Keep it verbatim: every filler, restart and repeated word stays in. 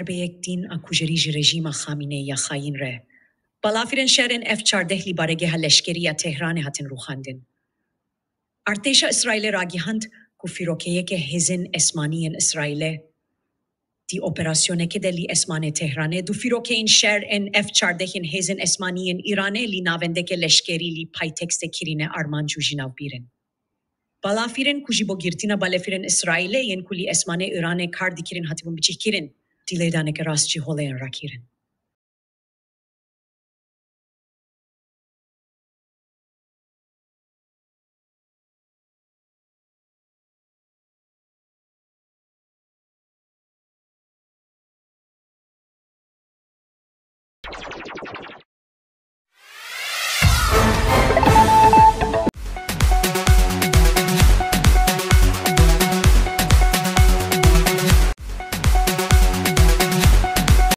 Bêyek tîn a kujerî ji rejîma Xamîneyî ya xayîn re. Balafirên şerên F çardeh li baregeha leşkerî ya Tehranê hatin rûxandin. Artêşa Îsraîlê ragihand ku fîrokeyeke hêzên esmanî yên Îsraîlê di operasyoneke de li esmanê Tehranê du fîrokeyên şer ên F çardeh yên hêzên esmanî yên Îranê li navendeke leşkerî li paytextê kirine armanc û jinavbîr in. Balafirên ku ji bo girtina balefirên Îsraîlê yên ku li esmanê Îranê kar dikirin hatibûn biçîkkirin, di lêdaneke rast jî holê yên rakirin.